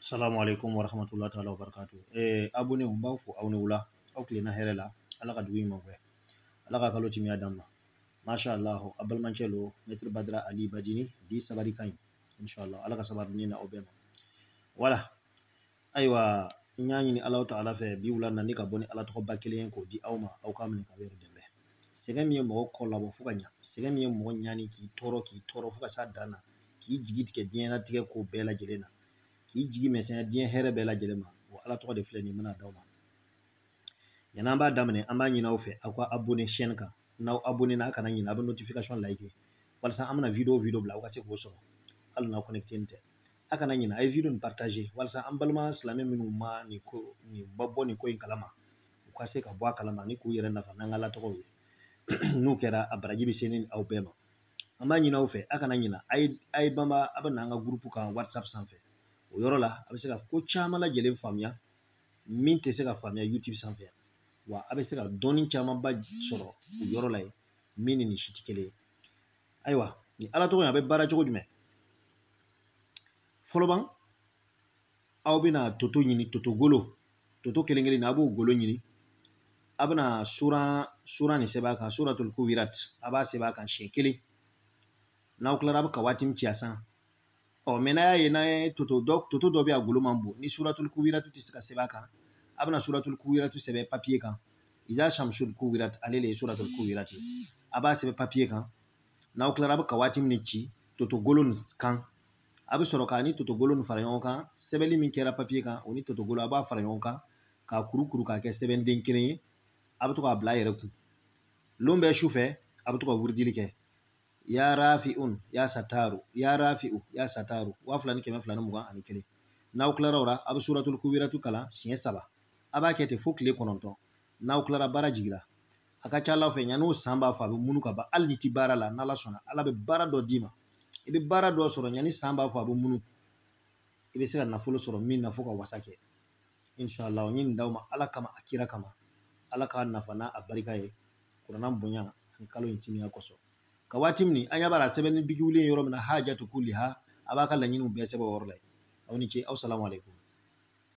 Salamu alaikum wa rahmatullahi ta'ala wa barakatuh. Abonné n b'aw fo aw ni wula, aw tilenna hɛrɛ la, Ala ka dugu ɲuman kɛ, Ala ka kalo timiya d'an ma. Masha Allah, a balimakɛ lo, Maître Badara Ali Badini, di sabari ka ɲi. Inshallah, Ala ka sabari ni na aw bɛɛ ma. Voilà. Ayiwa, n y'a ɲini Ala ta'ala fɛ bi wula na ni ka bɔ ni Ala tɔgɔba kelen ye k'o di aw ma, aw k'a minɛ k'aw yɛrɛ dɛmɛ. Sɛgɛn min ye mɔgɔ kɔ labɔ fo ka ɲa, sɛgɛn min ye mɔgɔ ɲani k'i tɔɔrɔ k'i tɔɔrɔ fo ka s'a dan na, k'i jigi tigɛ diɲɛlatigɛ ko bɛɛ lajɛlen na, k'i jigi misɛnya diɲɛ hɛrɛ bɛɛ lajɛlen ma, o Ala tɔgɔ de filɛ nin ye n bɛna d'aw ma. Yanni an b'a daminɛ, an b'a ɲini aw fɛ aw ka abonné chaîne kan. N'aw abonné na, a kana ɲinɛ, a bɛ notification like walasa an bɛna vidéo vidéo bila aw ka se k'o sɔrɔ hali n'aw connecté tɛ. A kana ɲinɛ, a ye vidéo nin partager walasa an balima silamɛ minnu ma nin ko nin ba bɔ nin ko in kalama, u ka se ka bɔ a kalama ni k'u yɛrɛ nafa n'an ka Ala tɔgɔw ye. N'o kɛra, a baraji bɛ se ne ni aw bɛɛ ma. An b'a ɲini aw fɛ, a kana ɲinɛ, a ye banba, a bɛ na an ka groupe kan WhatsApp sanfɛ. O yɔrɔ la, a bɛ se ka ko caman lajɛlen faamuya min tɛ se ka faamuya YouTube sanfɛ. Wa a bɛ se ka dɔnni camanba sɔrɔ o yɔrɔ la yen min ni nin si tɛ kelen ye. Ayiwa, ni Ala tɔgɔ in a bɛ baara cogo jumɛn? Fɔlɔ ban, aw bɛna toto ɲini, toto golo, toto kelen kelen na, a b'o golo ɲini. A bɛna suran nin sɛbɛn a kan, suratul kuwirat, a b'a sɛbɛn a kan siɲɛ kelen. N'aw tilara, a bɛ kawati min ci a san. Ɔ, mɛ n'a y'a ye, n'a ye toto dɔ, toto dɔ bɛ yen, a golo man bon, ni suratul kuwirat tɛ se ka sɛbɛn a kan, a bɛna suratul kuwirat sɛbɛn papiye kan. Iza shamsul kuwirat, ale de ye suratul kuwirat ye. A b'a sɛbɛn papiye kan. N'aw tilara, a bɛ kawati min ci toto golo nin kan. A bɛ sɔrɔ k'a ni toto golo nin fara ɲɔgɔn kan. Sɛbɛnni min kɛra papiye kan, o ni toto golo, a b'a fara ɲɔgɔn kan k'a kuru kuru k'a kɛ sɛbɛnden kelen ye. A bɛ to k'a bila a yɛrɛ kun. Lon bɛɛ su fɛ, a bɛ to ka wurudili kɛ. Ya rafi'un ya sataru, ya rafi'u ya sataru, 2221. N'aw tilara o la, a bɛ suratul kuwiratu kalan siɲɛ 3. A b'a kɛ ten fo tile 9. N'aw tilara, baara jiginna. A ka ca Ala fɛ, yanni o san b'a fɔ a bɛ munu ka ban, hali n'i ti baara la, n'Ala sɔnna, Ala bɛ baara dɔ d'i ma. I bɛ baara dɔ sɔrɔ yanni san b'a fɔ a bɛ munu. I bɛ se ka nafolo sɔrɔ min na fo ka wasa kɛ. Inshallah, n ye nin d'aw ma Ala kama, a kira kama. Ala k'a nafa n'a a barika ye, kuranna bonya ani kalo in timiya kosɔn. Ka waati min an ɲɛ b'a la sɛbɛnni bigi wulilen yɔrɔ min na, hajatu kulliha, a b'a ka laɲiniw bɛɛ sɛbɛn o yɔrɔ la yen. Aw ni ce, aw salamu aleykum.